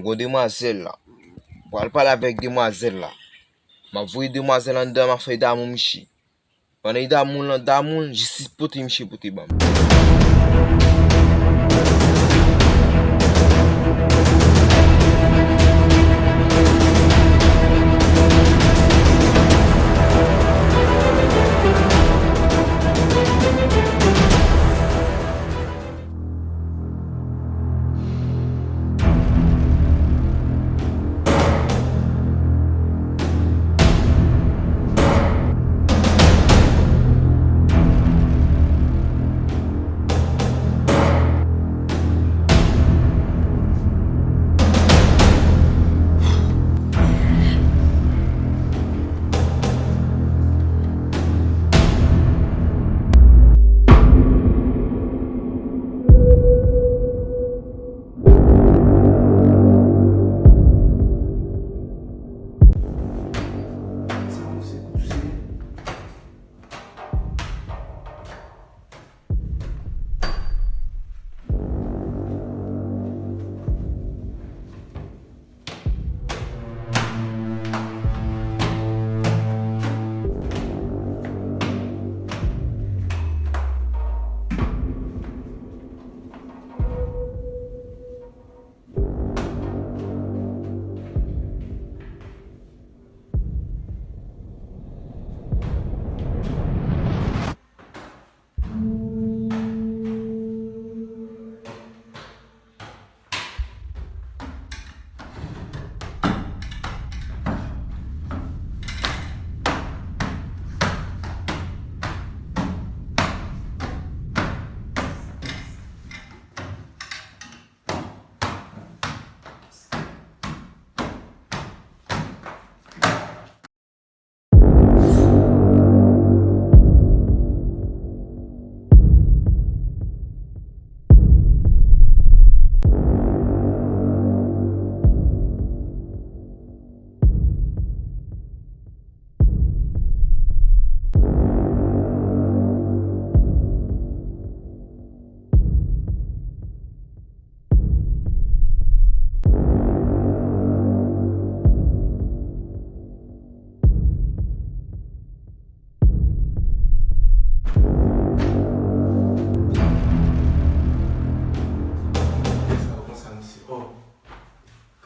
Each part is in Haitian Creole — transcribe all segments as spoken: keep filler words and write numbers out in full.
M gon demwazèl la. M pral pale avèk demwazèl la. M ap voye demwazèl anndan, m ap fè damou misye. Pandan li damou l, damou l, jistis pote misye pote ban m.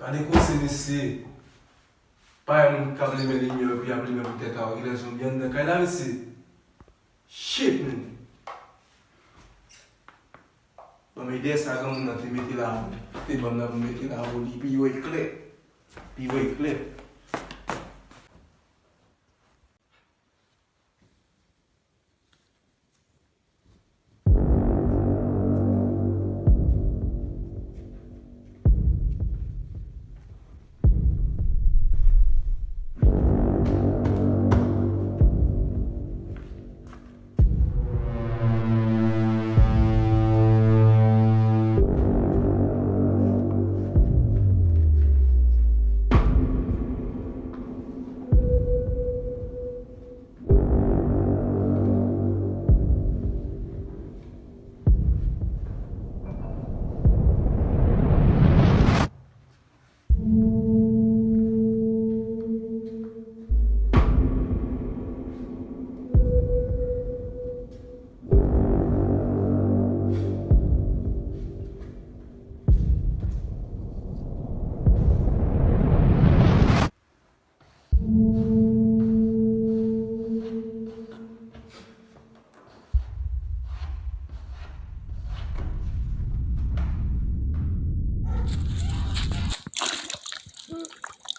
Gade koze mesye. Parèy moun k ap limen limyè epi y ap limen pou tèt a yo. Genlè zonbi anndan kay la mesye. Shit, man. Bon, men dèyè sa granmoun nan te mete la, te ban m nan pou mete la, pou li pi wè klè. Pi wè klè.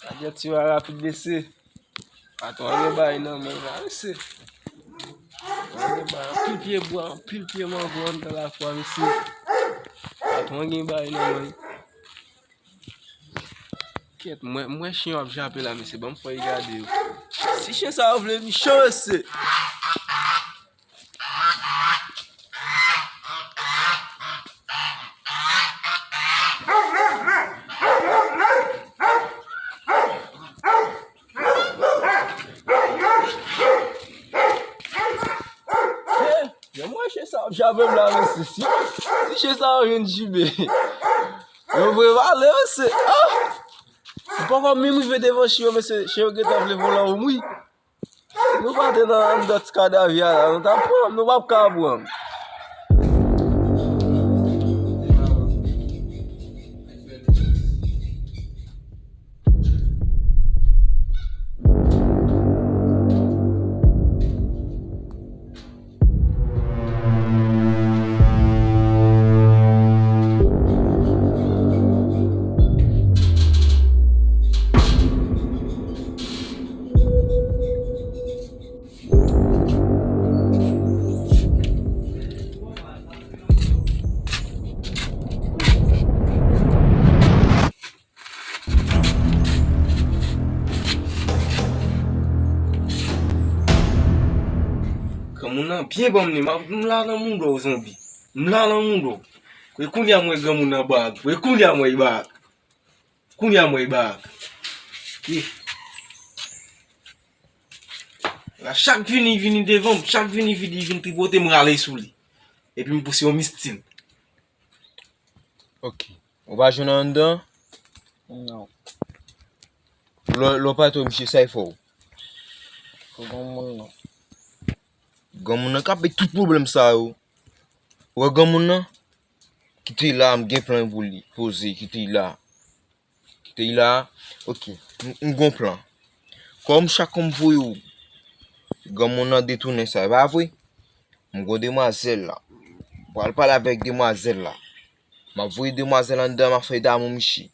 Gade ti wa rapid mesye. Patwon gen bagay nan men la mesye. Patwon gen bagay, anpil pye bwa, anpil pye mango anndan lakwa mesye. Patwon gen bagay nan men. Kèt, mwen, mwen chen yo ap jape la, mesye. Ban m fè y gade yo. Si chen sa yo vle m cho, mesye. Hey, men mwen chen sa ap jape m la, mesye. Si, si chen sa yo jwenn jibe. Yo vre vale, mesye. Ah! Poko menm rive devan chen yo, mesye, chen yo gentan vle vole an wi. Nou pa te nan anndan ti kadavya la, nou t ap pran m, nou p ap ka pran m. Granmoun nan byen ban m li, m la nan mouda w zonbi. M la nan mouda w. E kounye a m wè granmoun nan barak. E kounye a m wè l barak. Kounye a m wè l barak. Wi. La chak vini, vini devan m, chak vini, vini, vin tripote m rale sou li. Epi m pouse yon mistil. Ok. Ou pa jwenn anndan? Non. Lè w pale misye, sa l fè w? Granmoun nan. Granmoun nan k ap bay tout pwoblèm sa yo. Ou wè granmoun nan? Kite l la, m gen plan pou li. Poze, kite l la. Kite l la. Ok, m, m gon plan. Kòm chak konm voye w, granmoun nan detounen sa, e pa vre? M gon demwazèl la. M pral pale avèk demwazèl la. M ap voye demwazèl anndan, m ap fè damou misye.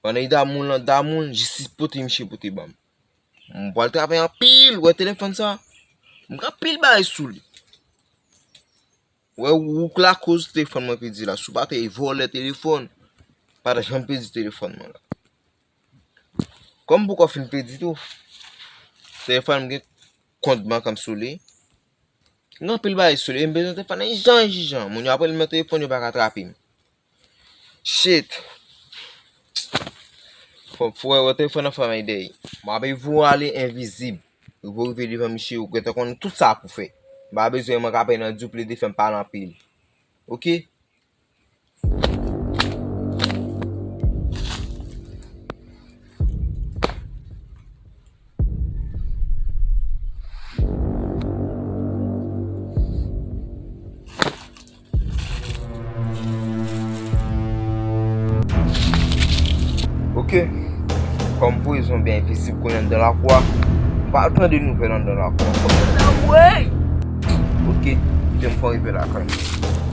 Pandan li damou l lan damou l, jistis pote misye pote ban m. M pral travay anpil, wè telefòn sa? M gen anpil bagay sou li. Wè, ou k lakoz telefòn mwen pèdi la. Si w pa te vòlè telefòn, pa t janm pèdi telefòn mwen la. Kòm poko fin pèdi tou, telefòn m gen kont bank an m sou li. M gen anpil bagay sou li. E m bezwen telefòn nan ijan, ijan. Moun yo ap rele m nan telefòn, yo pa ka trape m. Shit. Fò, fò wè telefòn nan fè may day. M ap voye ale envizib. Ou pou rive devan misye, ou gentan konn tout sa pou fè. M pa bezwen mwen k ap nan di w plede fè m pale anpil. Ok? Ok. Kòm voye zonbi envizib kounye anndan lakou a, m pa tande nouvèl anndan lakou a. Ok, kite m fè yon rive lakay mwen.